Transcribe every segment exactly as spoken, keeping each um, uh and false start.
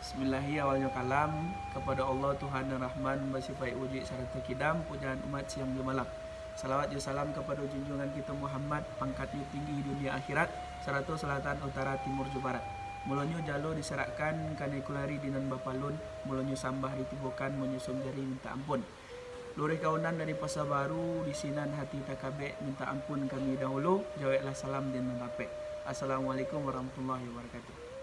Bismillahi awalnyo kalam, kapado Allah Tuhan nan Rahman, basifaik wujuik sarato kidam, pujaan umat siang jo malam. Salawat jo salam kapado junjungan kito Muhammad, pangkatnyo tinggi dunia akhirat, sarato salatan, utara, timur jo barat. Mulonyo jalo disarakkan, kanai kulari di nan bapalun, mulonyo sambah ditubuhkan, manyusun jari minta ampun. Luruih kaunan dari Pasa Baru, di sinan hati takabek, minta ampun kami dahulu, jaweklah salam di nan rapek. Assalamualaikum warahmatullahi wabarakatuh.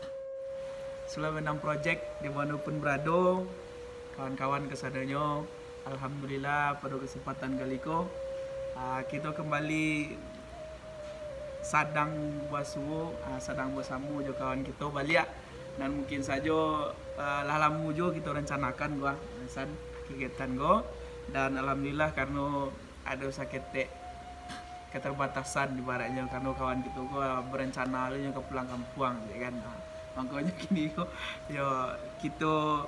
Sula Benang Project, di mana pun berado, kawan-kawan kasadonyo, alhamdulillah, pado kesempatan kali ko, ah, kito kembali sadang basuo, ah, sadang basamo jo kawan kito baliak. Dan mungkin sajo, ah, lah lamo jo kito rancanakan ko, ah, San, kegiatan ko. Dan alhamdulillah, karano ado saketek keterbatasan ibaratnyo, karano kawan kito ko, ah, berencana tu nyo ka pulang kampuang, yo kan. Ah, makonyo kini ko, yo, kito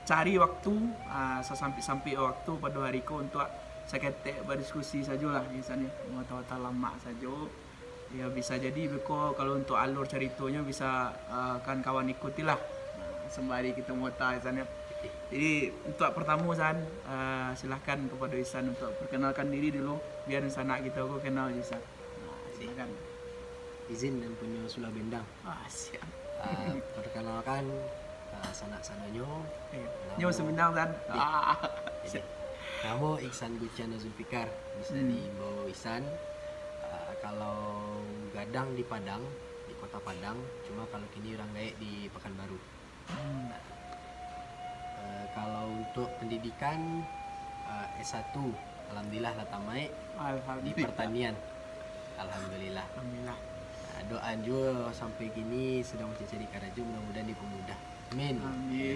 cari waktu, ah, sasampik-sampik waktu pado hari ko untuak saketek badiskusi sajolah, misalnyo, mawata-wata lamak sajo. Ya, bisa jadi beko kalau untuak alur caritonyo bisa, ah, kan kawan ikutilah. Nah, sembari kito mawata, misalnyo. Jadi, untuak pertamo, San, ah, silahkan kepada Isan untuk perkenalkan diri dulu, biar sanak kito ko kenal jo Isan. Nah, silakan. Izin nan punyo Sula Bendang. Ah, siap. Ah, perkenalkan, ah, sanak sadonyo. Eh, namo nyo Sumedang, San. Iya. Ah, jadi, siap. Namo Iksan Guciana Zulfikar, bisa Hmm. diimbau Isan. Ah, kalau gadang di Padang, di Kota Padang, cuma kalau kini urang gaek di Pakanbaru. Hmm. Ah, kalau untuk pendidikan, ah, S satu, alhamdulillah lah tamaik di Alhamdulillah. Pertanian. Alhamdulillah. Alhamdulillah. Ah, doa juo sampai kini sedang mencari karajo, mudah-mudahan dipermudah. Amin. Amin.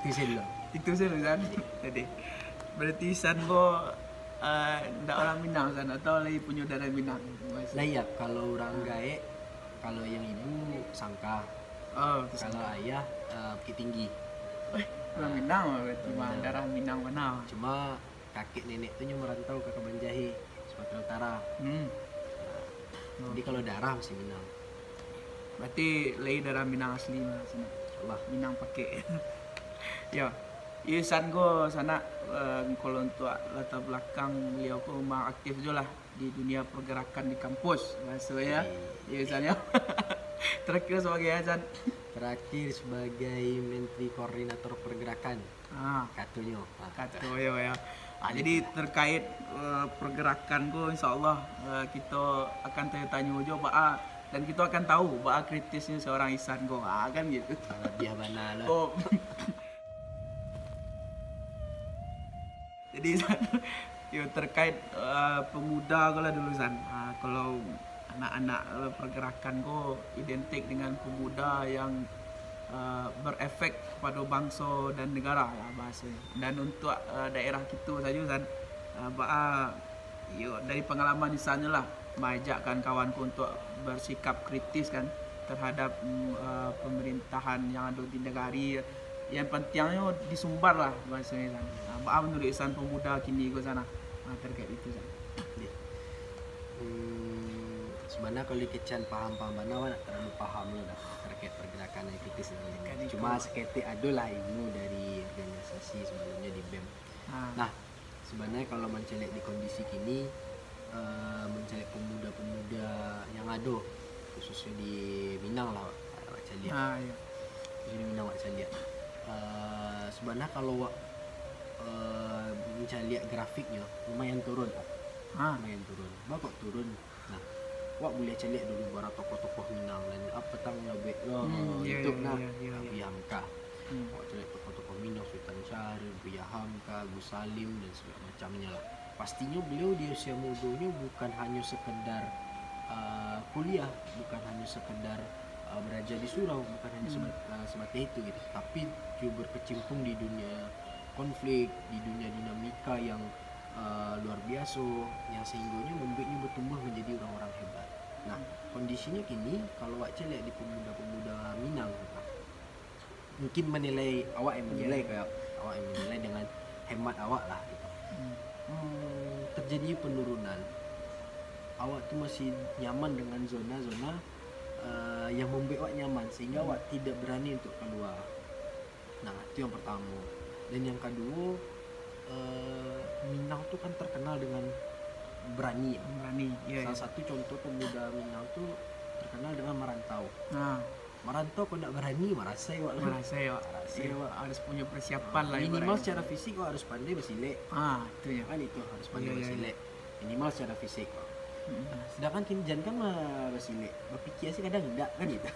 Itu sajo dulu. Itu sajo dulu, San. Jadi, berarti San ko, eh, ndak orang Minang, San, atau lai punyo darah Minang? Masih. Lah iyo, kalau urang Ah. gaek, kalau yang ibu Sangka, Oh, Bukittinggi. Kalau ayah, eh, Bukittinggi. Eh, urang Minang berarti mah, Minang. Darah Minang bana. Cuma kakek nenek tu nyo merantau ka Kabanjahe, Sumatera Utara. Hmm. Nah, Oh. jadi kalau darah masih Minang. Berarti lai darah Minang asli mah, San. Insyaallah. Minang pakek. Yo. Isan ko sanak, eh, kalau untuak latar belakang beliau ko memang aktif juo lah di dunia pergerakan di kampus, maksudnya. Iya. Iya, misalnya. Terakhir sebagai apa, San? Terakhir sebagai Menteri Koordinator Pergerakan. Ah. Katonyo. Ah. Kato, yo, yo. Ah, jadi terkait, eh, pergerakan ko, insya Allah, eh, kito akan tanyo-tanyo juo, baa, dan kito akan tahu baa kritisnya seorang Isan ko. Ah, kan gitu. Lebih bana lah. Oh. Jadi, San, yo, terkait, eh, pemuda ko lah dulu, San. Ah, kalau anak-anak, eh, pergerakan ko identik dengan pemuda yang, eh, berefek kepada bangsa dan negara lah bahasanya. Dan untuk, eh, daerah kito sajo, San, eh, baa, yo, dari pengalaman Isan lah, maajak kan kawan ko untuk bersikap kritis kan terhadap, mm, eh, pemerintahan yang ada di negari. Yang pentingnyo disumbar lah bahasanya, San. Ah, baa menurut Isan pemuda kini ko, San, ah, terkait itu, San? Iya. Hmm, sebenarnya kalau dikecekan paham-paham bana, awak ndak terlalu paham lo dah terkait pergerakan yang kritis ini. Kan itu. Cuma saketek ado lah ilmu dari organisasi sebelumnya di bem. Ah. Nah, sebenarnya kalau mancaliak di kondisi kini, eh, mancaliak pemuda-pemuda yang ado, khususnya di Minang lah, awak caliak. Ah, iya. Khususnya di Minang awak caliak. Eh, sebenarnya kalau awak, eh, mancaliak grafiknyo, lumayan turun, Pak. Ah. Lumayan turun. Baa kok turun? Nah, awak buliah caliak dulu bara tokoh-tokoh Minang dan apa tang lah buek lo Hmm, iya, untuk iya, nah, iya, iya, iya. Buya Hamka. Hmm. Awak caliak tokoh-tokoh Minang, Sutan Syarif, Buya Hamka, Gus Salim, dan segala macamnya lah. Pastinyo beliau di usia mudonyo bukan hanyo sekedar, uh, kuliah, bukan hanyo sekedar, uh, baraja di surau, bukan hanyo Hmm. seba-, uh, sebatas itu gitu, tapi juga berkecimpung di dunia konflik, di dunia dinamika yang, uh, luar biasa, yang sehinggonyo membuatnyo bertumbuh menjadi orang-orang hebat. Nah, Hmm. kondisinyo kini, kalau awak caliak di pemuda-pemuda Minang, mungkin menilai, awak yang menilai, Iya. kayak awak yang menilai dengan hemat awak lah gitu. Hmm. Hmm, terjadi penurunan. Awak tu masih nyaman dengan zona-zona, eh, yang membuat awak nyaman sehingga awak tidak berani untuk keluar. Nah, itu yang pertama. Dan yang kedua, eh, Minang tu kan terkenal dengan berani, ya. Berani, ya. Salah satu contoh pemuda Minang tu terkenal dengan merantau. Nah, Merantau kok ndak berani, marasai awak. Marasai awak. Marasai Ya, awak. Harus punya persiapan lah Minimal ibaratnya. Secara fisik awak harus pandai basilek. Ah, itu ya. Kan itu harus pandai Iya, iya, basilek. Minimal secara fisik. Mm-mm. Sedangkan kini jan kan mah basilek, bapikir sih kadang indak kan gitu.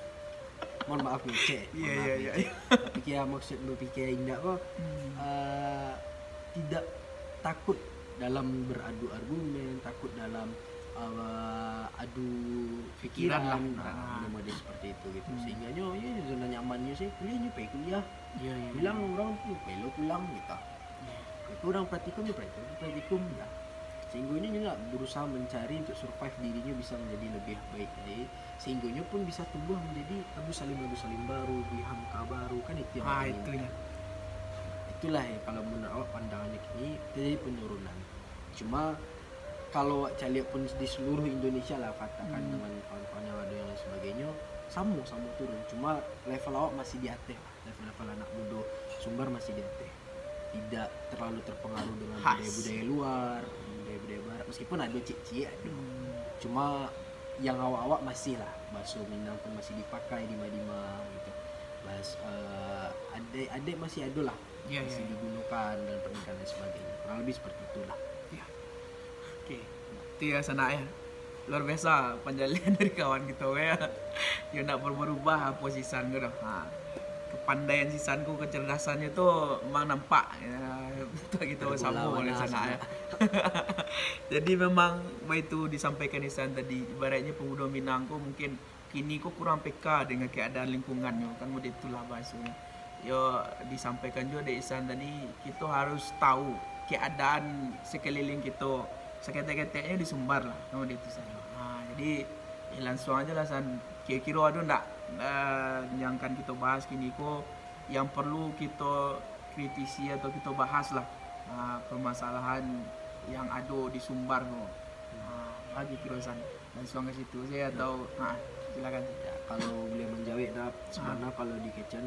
Mohon maaf ngecek. Mohon Iya, maaf iya, iya. ngecek. Bapikir maksud bapikir indak kok Hmm. eh, tidak takut dalam beradu argumen, takut dalam eh, adu Pikiran pikiran, lah. nah, Ah. model-model seperti itu gitu. Hmm. Sehingga nyo, ya, zona nyamannyo sih, kuliah nyo pai kuliah. Iya, iya. Bilang orang tu, pai lo pulang gitu. Iya. Itu orang praktikum, ya praktikum, praktikum ya. Sehingga nyo juga berusaha mencari untuk survive dirinyo bisa menjadi lebih baik lagi. Sehingga nyo pun bisa tumbuh menjadi Abu Salim, Abu Salim baru, Biham K baru, kan itu yang Ah, kami itu inginkan. ya. Itulah yang kalau menurut awak pandangannya kini terjadi penurunan. Cuma kalau awak caliak pun di seluruh Indonesia lah, katakan Hmm. dengan kawan-kawan yang ada yang lain sebagainya, sama-sama turun. Cuma level awak masih di ateh lah. Level-level anak muda Sumbar masih di ateh. Tidak terlalu terpengaruh dengan Khas. budaya-budaya luar, budaya-budaya barat. Meskipun ada ciek-ciek, ada. Hmm. Cuma yang awak-awak masih lah, bahasa Minang pun masih dipakai di ma-di ma gitu. Bahasa eh, adik-adik masih ada lah, Iya, masih iya, iya. digunakan dalam pernikahan dan sebagainya. Kurang lebih seperti itulah. Ya. Oke. Itu ya sanak ya. Luar biasa panjalian dari kawan kito ya. Yo ndak berubah-ubah apo sisan ko doh. Ha. Kepandaian sisan ko, kecerdasannyo tu memang nampak ya, untuk kito Ada samo bola oleh mana sanak ya. sanak. Jadi memang baitu disampaikan sisan tadi, ibaratnyo pemuda Minang ko mungkin kini ko kurang peka dengan keadaan lingkungannyo, kan model itulah bahasonyo. Yo disampaikan juo dek Ihsan tadi, kito harus tahu keadaan sekeliling kito, saketek-keteknyo di Sumbar lah, kan model itu San. Ha, jadi eh, langsung aja lah San, kiro-kiro ado ndak eh, yang akan kito bahas kini ko yang perlu kito kritisi atau kito bahas lah, ha, permasalahan yang ado di Sumbar ko. Ha, bagi kiro San. Langsung ka situ saja atau ha, silakan. Ya, kalau boleh menjawab nah, sebenarnya kalau di kecen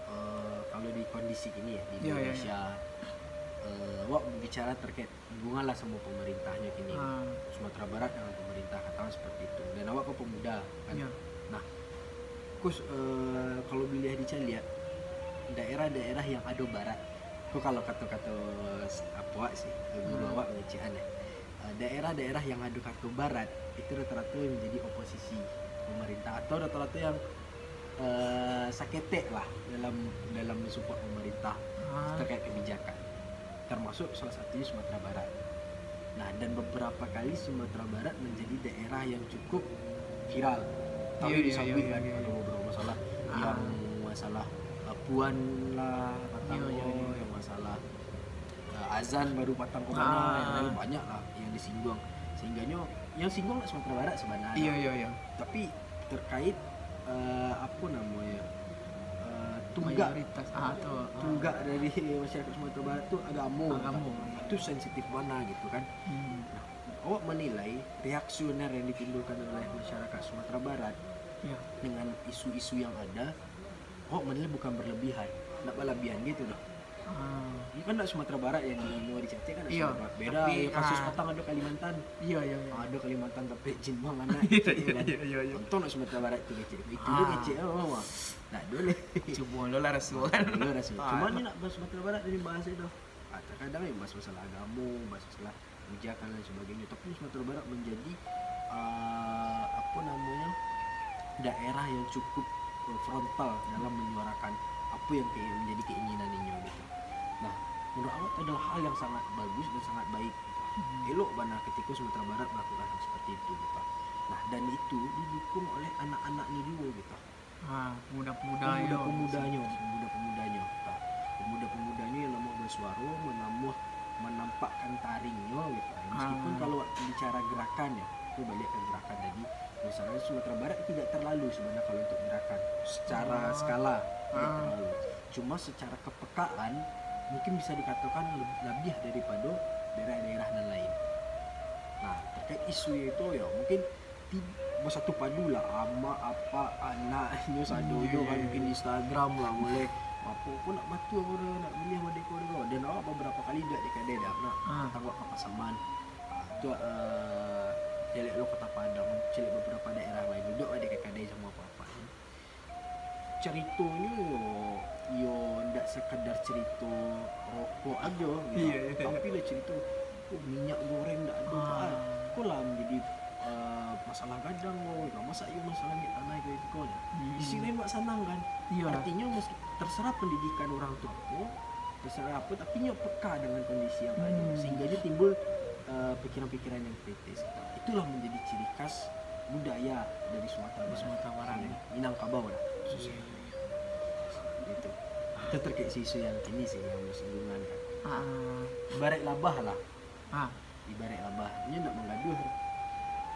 eh, kalau di kondisi kini ya di Ya, ya, ya. Indonesia eh, awak bicara terkait lingkungan lah sama pemerintahnyo kini. Ha, Sumatera Barat dengan pemerintah katakan seperti itu. Dan awak kan pemuda kan. ya. Kus eh, kalau boleh dicaliak daerah-daerah yang ada barat. Ko kalau kato-kato s- apa awak sih, guru Hmm. awak pengecekan eh. Eh, daerah-daerah yang ada kato barat itu rata-rata menjadi oposisi pemerintah atau rata-rata yang eh, saketek lah dalam dalam mensupport pemerintah Ha, terkait kebijakan, termasuk salah satunya Sumatera Barat. Nah, dan beberapa kali Sumatera Barat menjadi daerah yang cukup viral. Tahu Iya, iya, disabuik iya, kan, iya, iya. Ada beberapa masalah Ah. yang masalah eh, Puan lah, Patang Iya, iya, Ko, iya. yang masalah eh, azan baru patang ko mana, Ah. yang lain banyak lah yang disinggung. Sehingganya yang singgung nak Sumatera Barat sebenarnya. Iya, iya, iya. Tapi terkait eh, apa namanya eh, tunggak Mayoritas ah tu. Ah. tunggak dari masyarakat Sumatera Barat tu agama. Agama. Itu sensitif mana gitu kan. Hmm. Awak menilai reaksioner yang ditimbulkan oleh masyarakat Sumatera Barat Ya. dengan isu-isu yang ada, awak menilai bukan berlebihan, ndak berlebihan gitu dah. Ah. Ini kan ndak Sumatera Barat yang di mau dicacek kan, ndak Iya, Sumatera Barat. Beda, tapi, ya, kasus ah. Patang ada Kalimantan. Iya, iya, iya. Ah, ada Kalimantan tapi jin bang anak Iya, gitu iya, kan. iya, iya, iya. Contoh nak Sumatera Barat tu kecek. Itu Ah. dia kecek apa mah. Ndak boleh. Cubo lo lah raso kan. Dulu raso. Ah. Cuma ni nak bahas Sumatera Barat ni bahas itu. Ah, terkadang yang bahas masalah agama, bahas masalah kebijakan dan sebagainya. Tapi Sumatera Barat menjadi ah, apa namanya daerah yang cukup eh, frontal dalam menyuarakan apa yang ke- menjadi keinginan inyo gitu. Nah, menurut awak itu adalah hal yang sangat bagus dan sangat baik. Gitu. Hmm. Elok bana ketika Sumatera Barat melakukan hal seperti itu gitu. Nah, dan itu didukung oleh anak-anaknya juga gitu. Ah, pemuda-pemuda yo. Pemuda-pemudanyo, pemuda-pemudanyo. Nah, pemuda-pemudanyo yang namuah bersuara, menamuah menampakkan taringnyo gitu. Meskipun Ah. kalau bicara gerakan ya, aku balik ke gerakan tadi. Misalnya Sumatera Barat tidak terlalu sebenarnya kalau untuk gerakan secara Ah. skala tidak Ah. terlalu. Cuma secara kepekaan mungkin bisa dikatakan leb- lebih daripada daerah-daerah yang lain. Nah, terkait isu itu ya mungkin ti- Basatu padu lah, amak, apak, anak nyo sadonyo kan, mungkin Instagram lah mulai. Apo ko nak batu, apo dah nak bali mode ko dah. Dan awak babarapo kali duduak di kadai dah, nak Ah. tangguak ka Pasaman. Ah, tu, eh, caliak lo Kota Padang, caliak babarapo daerah lain, duduak di kadai samo apak-apak. Caritonyo yo, yo ndak sakadar carito rokok ajo gitu. Iya, iya, iya. Tapi lah carito, oh, minyak goreng ndak ado, Ah. Pak. Ko lah manjadi, eh, masalah gadang ko, gitu. Masa iyo masalah minyak tanah ko, itu ko. Hmm. Di sisi lain awak sanang kan. Iyolah. Artinyo, meski terserah pendidikan urang tuo ko, terserah apo, tapi nyo peka dengan kondisi yang ado, Hmm. sehingga nyo timbul, eh, pikiran-pikiran yang kritis. Itulah manjadi ciri khas budaya dari Sumatera Dari Barat. Sumatera Barat, ya. Minangkabau lah. Iya, iya, iya. Gitu. Itu terkait isu-isu yang kini sih, yang bersinggungan kan. Ah, Ibarat labah lah. ah. Ibarat labah. Nyo ndak manggaduah.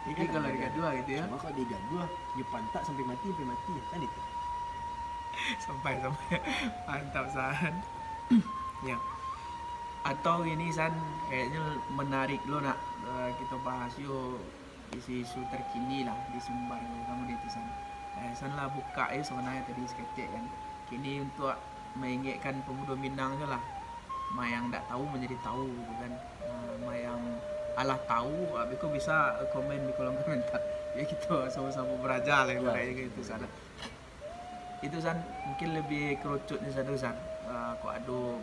Jadi kalau digaduah gitu ya. Cuma kalau digaduah, nyo pantak sampai mati, sampai mati. Kan itu. Sampai, sampai. Mantap, San. Ya. Atau ini, San, kayaknya menarik lo nak, eh, kita bahas yo isu-isu terkini lah di Sumbar ko, kamu di itu, San. Eh, San lah buka yo sebenarnya tadi saketek kan. Kini untuk maingekkan pemuda Minang tu lah. Ma yang ndak tahu manjadi tahu gitu kan. Ah, ma yang alah tahu, habis ko bisa komen di kolom komentar. Ya gitu, sama-sama beraja lah ibaratnya gitu, San. Itu, San, mungkin lebih kerucutnya satu, San. Ah, kok ado,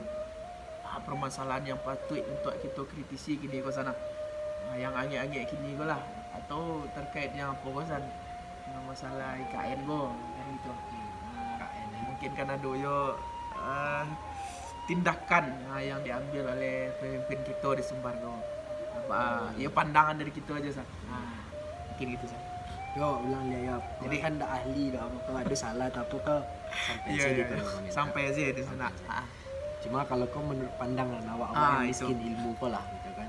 ah, permasalahan yang patuik untuk kita kritisi kini ko, San. Ah, yang angek-angek kini ko lah, atau terkait yang apa ko, San? Yang masalah I K N ko, kan gitu. Ah, K N, ya. Mungkin kan ado yo, ah, tindakan, ah, yang diambil oleh pemimpin kita di Sumbar ko. Apa, ya pandangan dari kita aja, San. Ah, mungkin gitu, San. Yo, ulang lihat ya. Jadi Jadi- kan ndak ahli dah apa, kalau ada salah atau apa kau sampai Iya, saja iya, di iya. kolom komentar. Sampai aja di sana. Sampai aja. Ah, Cuma kalau kau menurut pandangan awak, Ah, awak yang itu. miskin ilmu kau lah gitu kan.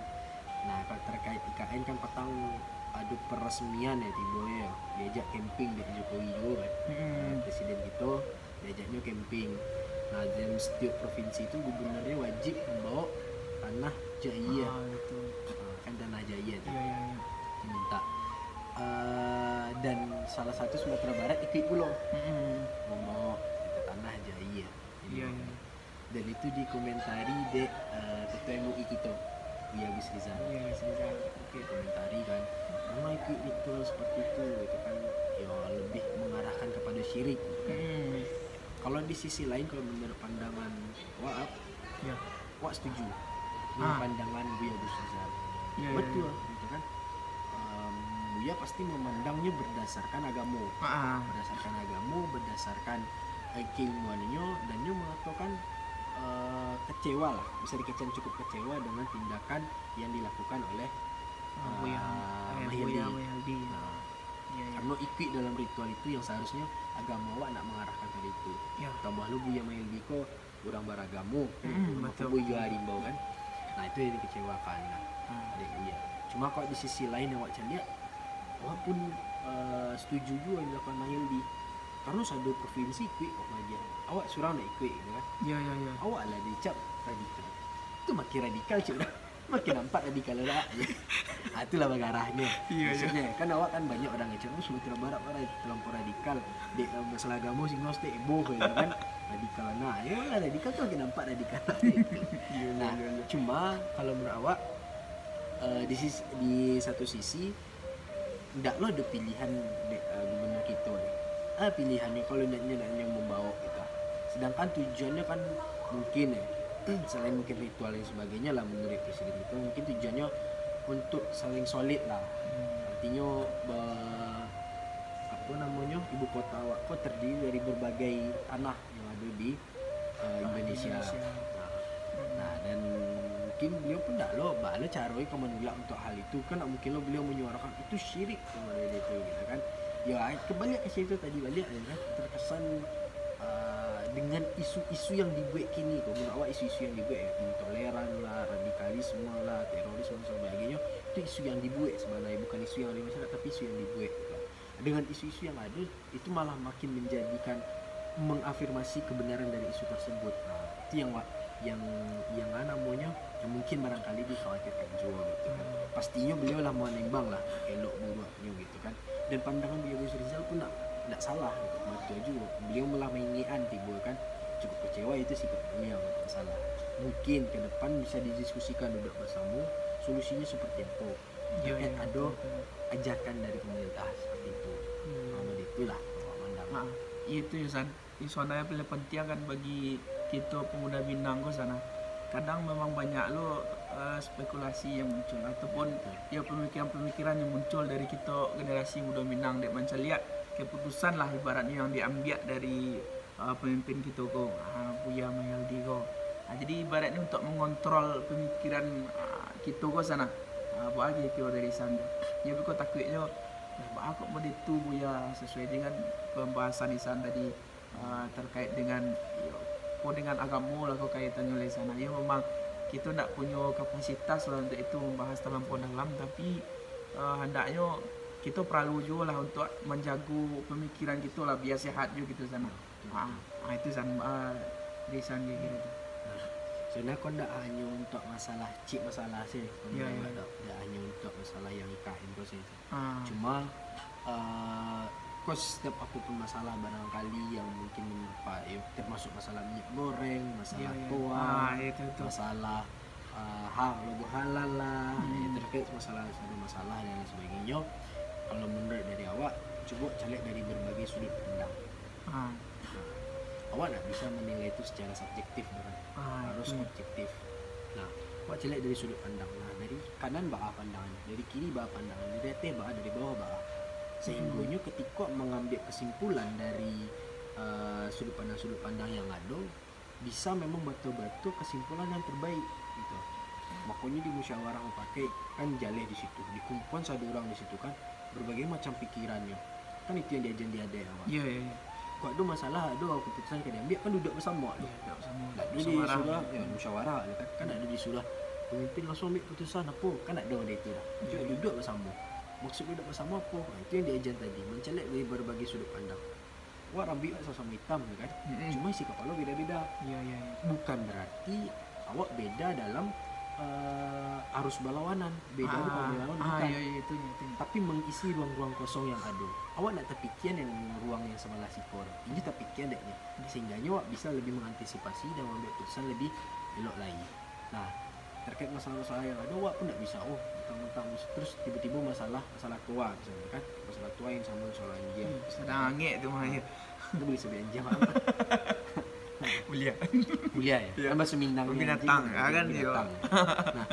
Nah, kalau terkait I K N kan patang ada peresmian ya tibo ya. Diajak camping dek Jokowi juga kan. Mm-mm. Presiden kita diajaknyo camping. Nah, dalam setiap provinsi itu gubernurnya wajib membawa tanah jaiah. Ah, betul. Ah, kan tanah jaiah tu. Iya, iya, iya. Minta. Ah, dan salah satu Sumatera Barat ikut pulo Mm-mm. membawa tanah jaiah. Iya, iya. Dan itu dikomentari dek, eh, ketua M U I kita, Buya Agus Rizal. Iya, iya, Rizal. Oke. Komentari kan, memang ikut ritual seperti itu, itu kan ya lebih mengarahkan kepada syirik gitu kan. Hmm. Kalau di sisi lain, kalau menurut pandangan Waap, Ya. Waap setuju dengan Ah. pandangan Buya Agus Rizal. Ya, ya, Betul ya. gitu kan. Em, Buya pasti memandangnya berdasarkan agama. Ah, ah. Berdasarkan agama, berdasarkan, eh, keilmuannya, dan dia mengatakan, eh, kecewa lah, bisa dikatakan cukup kecewa dengan tindakan yang dilakukan oleh, Ah, Buya, ah, eh, Mahyeldi. Buya Mahyeldi. Nah, Ya, ya. karena ikut dalam ritual itu yang seharusnya agama awak nak mengarahkan pada itu. Ya. Tambah lu Buya Mahyeldi ko urang beragama, Hmm, urang betul. Buya Rimba kan. Nah, itu yang dikecewakan lah. Ah. Dek Buya. Cuma kalau di sisi lain yang awak caliak, awak pun, eh, setuju juga yang dilakukan Mahyeldi. Karena sado provinsi ikut kok bagian. Awak surang nak ikut gitu kan. Ya, ya, ya. Awak lah dicap radikal. Itu makin radikal cik dah. Makin nampak radikal dah. Ah, itulah bagarahnyo. Iya, iya. Maksudnya kan awak kan banyak orang ngecek, "Oh, Sumatera Barat kan terlampau radikal. Dek, eh, masalah agama sih ngos dek eboh," gitu kan. Radikal nah. Ya lah, radikal tu makin nampak radikal. Iya, Nah, iya, iya. Cuma kalau menurut awak, eh, di sisi, di satu sisi ndak lo ada pilihan dek, eh, gubernur kita ni. Ah, pilihannyo kalau nak nyo nak nyo membawa kita. Sedangkan tujuannyo kan mungkin ya, selain mungkin ritual dan sebagainya lah menurut presiden kita, mungkin tujuannyo untuk saling solid lah. Hmm. Artinyo be-, apa namonyo, ibu kota awak ko terdiri dari berbagai tanah yang ada di, eh, Ah, Indonesia. Indonesia. Nah, nah, dan mungkin beliau pun ndak lo, baa lo caro ka manulak untuk hal itu, kan ndak mungkin lo beliau menyuarakan itu syirik kepada dia tu gitu kan. Ya, kembali ke situ tadi balik ya kan, terkesan, uh, dengan isu-isu yang dibuat kini ko, menurut awak isu-isu yang dibuat ya, intoleran lah, radikalisme lah, terorisme dan sebagainya, itu isu yang dibuat sebenarnya, bukan isu yang ada di masyarakat, tapi isu yang dibuat gitu. Dengan isu-isu yang ada, itu malah makin menjadikan, mengafirmasi kebenaran dari isu tersebut. Nah, itu yang wa-, yang, yang namonyo, yang mungkin barangkali dikhawatirkan juga gitu kan. Pastinyo beliau lah manimbang lah elok buruaknyo gitu kan. Dan pandangan Buya Gus Rizal pun ndak, ndak salah gitu. Batua juo. Beliau malah maingekan tibo kan. Cukup kecewa itu sikap beliau, ndak salah. Mungkin ke depan bisa didiskusikan duduk bersama, solusinya seperti apa. Iyo, terkait iyo, ado betul, betul. Ajakan dari pemerintah seperti itu. Hmm. Nah, begitu lah, kalau mandang. Ha, itu ya, San. Di sana yang paling penting kan bagi kito pemuda Minang ko sana. Kadang memang banyak lo, eh, spekulasi yang muncul ataupun, betul, ya, pemikiran-pemikiran yang muncul dari kito generasi muda Minang dek mancaliak keputusan lah ibaratnyo yang diambiak dari, eh, pemimpin kito ko, ah, Buya Mahyeldi ko. Ah, jadi ibaratnyo untuk mengontrol pemikiran, ah, kito ko sana. Ah, baa kiro-kiro dari Isan tu. Yo, beko takuiknyo, lah, baa kok model tu, Buya, sesuai dengan pembahasan Isan tadi, ah, terkait dengan, yo, ko dengan agamo lah ko kaitannyo lai sana. Yo, memang kito ndak punyo kapasitas lah untuk itu membahas talampau dalam, tapi, ah, hendaknyo kito paralu juo lah untuk manjago pemikiran kito lah, biar sehat juo kito sana. Betul, ah, betul. Ah, itu San, ah, dari San kiro-kiro tu. Nah, sebenarnya ko ndak hanyo untuk masalah, cik masalah sih, ko ndak, iya, ndak, ndak hanyo untuk masalah yang I K N ko sih. Ah. Cuma, eh, ko setiap apapun masalah barangkali yang mungkin menimpa, ya, termasuk masalah minyak goreng, masalah, iya, iya, toa, ah, itu, itu, masalah, eh, ha-, logo halal lah, hmm, ya, terkait masalah, ada masalah dan lain sebagainya. Kalau menurut dari awak, cubo caliak dari berbagai sudut pandang. Ah. Nah, awak ndak bisa menilai itu secara subjektif, kan? Ah, harus itu, objektif. Nah, awak caliak dari sudut pandang. Nah, dari kanan baa pandangan, dari kiri baa pandangan, dari ateh baa, dari bawah baa. Sehinggonyo, hmm, ketika mengambil kesimpulan dari, eh, sudut pandang-sudut pandang yang ado, bisa memang batua-batua kesimpulan yang terbaik, gitu. Makonyo di musyawarah mufakat kan jaleh di situ, dikumpuan sado urang di situ kan, berbagai macam pikirannyo. Kan itu yang diajan di adaik awak. Iya, iya, iya. Kok ado masalah, ado keputusan ka diambiak, kan duduak basamo tu. Iya, duduak basamo. Ndak ado disuruah, ya, musyawarah lah kan. Kan ndak ado disuruah pemimpin langsung ambiak keputusan apo, kan ndak ado dek itu lah. Iya, iya. Duduak basamo. Maksud duduak basamo apo? Nah, itu yang diajan tadi, mancaliak dari berbagai sudut pandang. Wak, rambik wak samo-samo itam tu kan. Mm-mm. Cuma isi kapalo beda-beda. Iya, iya, iya. Bukan berarti awak beda dalam, eh, arus balawanan. Beda, ah, bukan balawanan, ah, bukan. Iya, iya, itu, itu. Tapi mengisi ruang-ruang kosong yang ado. Awak ndak tapikia yang ruang yang sabalah siko tu. Inyo tapikia dek nyo. Sehingganyo awak bisa lebih mengantisipasi dan mengambil keputusan lebih elok lai. Nah, terkait masalah-masalah yang ado, awak pun ndak bisa, oh, mentang-mentang mus-, terus tibo-tibo masalah, masalah toa misalnyo kan, masalah toa yang samo soal anjiang. Hmm, sadang angek tu mah, nah, yo. Itu boleh sebut anjiang, Pak. Buliah. Buliah, yo? Yo. Kan bahasa Minang ni, binatang, anjiang, ah, kan, yo, binatang. Nah,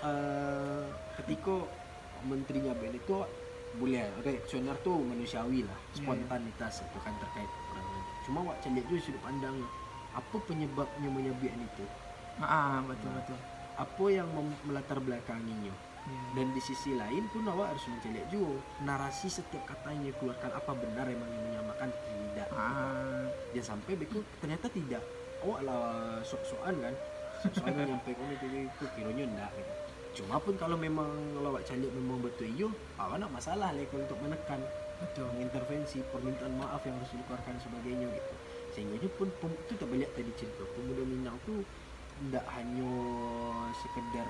eh, ketiko menterinya beliau tu buliah, reaksioner tu manusiawi lah, iya, iya, spontanitas itu kan terkait peperangan. Cuma awak caliak juo sudut pandang, apo penyebabnyo manyabuik itu? Ah, ah, betul, nah, betul. Apo yang mem-, melatar belakanginyo? Iya. Dan di sisi lain pun awak harus mancaliak juo narasi setiap kata yang dikeluarkan, apa benar emang yang menyamakan atau tidak, gitu. Ah. Jangan sampai beko ternyata tidak. Awak lah sok-sokan kan, sok-sokan manyampaikan itu, itu kironyo ndak, gitu. Cuma pun kalau memang awak caliak memang batua iyo, awak ndak masalah lah kalau untuk menekan, betul, mengintervensi, permintaan maaf yang harus dikeluarkan sebagainyo gitu. Sehingga itu pun pem-, tu tabaliak tadi cerita, pemuda Minang tu ndak hanyo sekedar,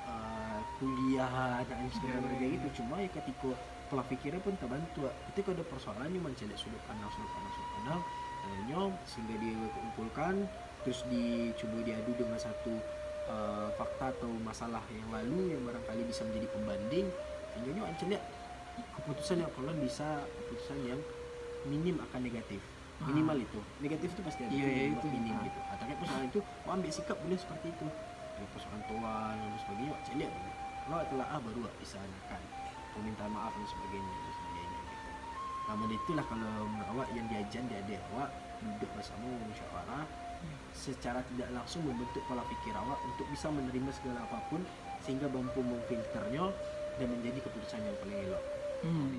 eh, kuliah, ndak hanyo sekedar, iya, kerja, iya, gitu, iya, cuma ya ketiko pola pikirnya pun terbantu. Ketika ada persoalan, nyo mancaliak sudut pandang, sudut pandang, sudut pandang, eh, nyo sehingga dikumpulkan, terus dicubo diadu dengan satu, eh, fakta atau masalah yang lalu yang barangkali bisa menjadi pembanding, sehingga nyo ancaliak keputusan yang akan bisa keputusan yang minim akan negatif. Ah. Minimal itu. Negatif itu pasti ada, iya, iya, minim, itu, minim, ah, gitu. Ah, tapi persoalan itu, oh, ambil sikap boleh seperti itu. Ada persoalan toa dan sebagainya, awak caliak dulu. Kalau awak telah, ah, baru awak bisa anakan permintaan maaf dan sebagainya, dan sebagainya, gitu. Nah, benda itulah kalau menurut awak yang diajan di adaik awak, duduk bersama, musyawarah, secara tidak langsung membentuk pola pikir awak untuk bisa menerima segala apapun, sehingga mampu memfilternyo dan menjadi keputusan yang paling elok. Hmm.